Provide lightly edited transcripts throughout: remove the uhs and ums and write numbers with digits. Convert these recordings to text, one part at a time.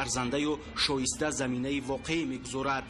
Арзандаю шоиста заминаи воқеӣ мегузорад.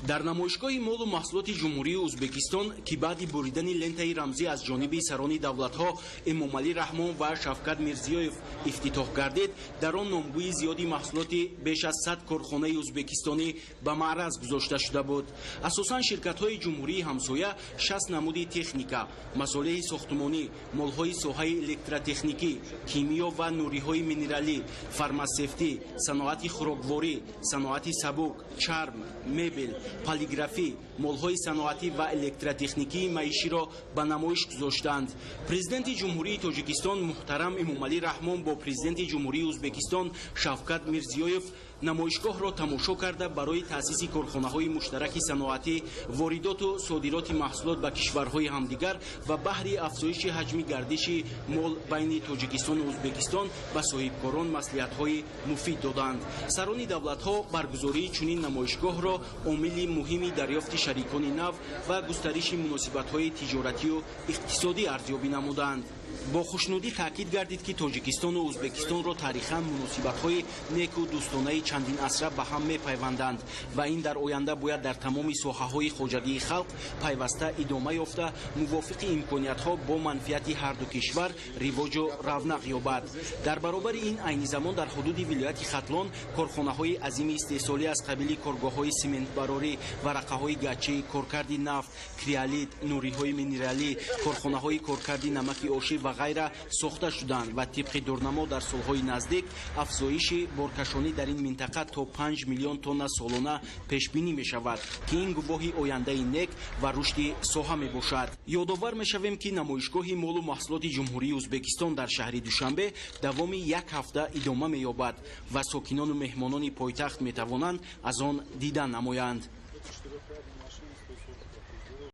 Дар намоишгоҳи молу маҳсулоти Ҷумҳурии Ӯзбекистон, ки баъди буридани лентаи рамзӣ аз ҷониби сарони давлатҳо Эмомалӣ Раҳмон ва Шавкат Мирзиёев ифтитоҳ гардид, дар он номгӯи зиёди маҳсулоти беш аз 100 корхонаи ӯзбекистонӣ ба маъраз гузошта шуда буд. Асосан ширкатҳои ҷумҳурии ҳамсоя 60 намуди техника, масолеҳи сохтумонӣ, молҳои соҳаи электротехникӣ, кимиё ва нуриҳои минералӣ, фармасевтӣ, саноати хӯрокворӣ, саноати сабук, чарм, мебел, полиграфӣ, молҳои саноатӣ ва электротехникии маиширо ба намоиш гузоштанд. Президенти Ҷумҳурии Тоҷикистон муҳтарам Эмомалӣ Раҳмон бо Президенти Ҷумҳурии Ӯзбекистон Шавкат Мирзиёев намоишгоҳро тамошо карда, барои таъсиси корхонаҳои муштараки саноатӣ, воридоту содироти маҳсулот ба кишварҳои ҳамдигар ва баҳри афзоиши ҳаҷми гардиши мол байни Тоҷикистону Ӯзбекистон ба соҳибкорон маслиҳатҳои муфид доданд. Сарони давлатҳо баргузории чунин намоишгоҳро омили муҳими дарёфти шарикони нав ва густариши муносибатҳои тиҷоратию иқтисодӣ арзёбӣ намуданд. Бо хушнудӣ таъкид гардид, ки Тоҷикистону Ӯзбекистонро тарихан муносибатҳои неку дӯстонаи чандин асра ба ҳам мепайванданд ва ин дар оянда бояд дар тамоми соҳаҳои хоҷагии халқ пайваста идома ёфта, мувофиқи имкониятҳо бо манфиати ҳарду кишвар ривоҷу равнақ ёбад. Дар баробари ин, айни замон дар ҳудуди вилояти Хатлон корхонаҳои азими истеҳсолӣ аз қабили коргоҳҳои симентбарорӣ, варақаҳои гачӣ, коркарди нафт, криолит, нуриҳои минералӣ, корхонаҳои коркарди намаки ошӣ ва ғайра сохта шуданд ва тибқи дурнамо дар солҳои наздик афзоиши боркашонӣ дар ин минтақа то 5 миллион тонна солона пешбинӣ мешавад, ки ин гувоҳи ояндаи нек ва рушди соҳа мебошад. Ёдовар мешавем, ки намоишгоҳи молу маҳсулоти Ҷумҳурии Ӯзбекистон дар шаҳри Душанбе давоми як ҳафта идома меёбад ва сокинону меҳмонони пойтахт метавонанд аз он дидан намоянд.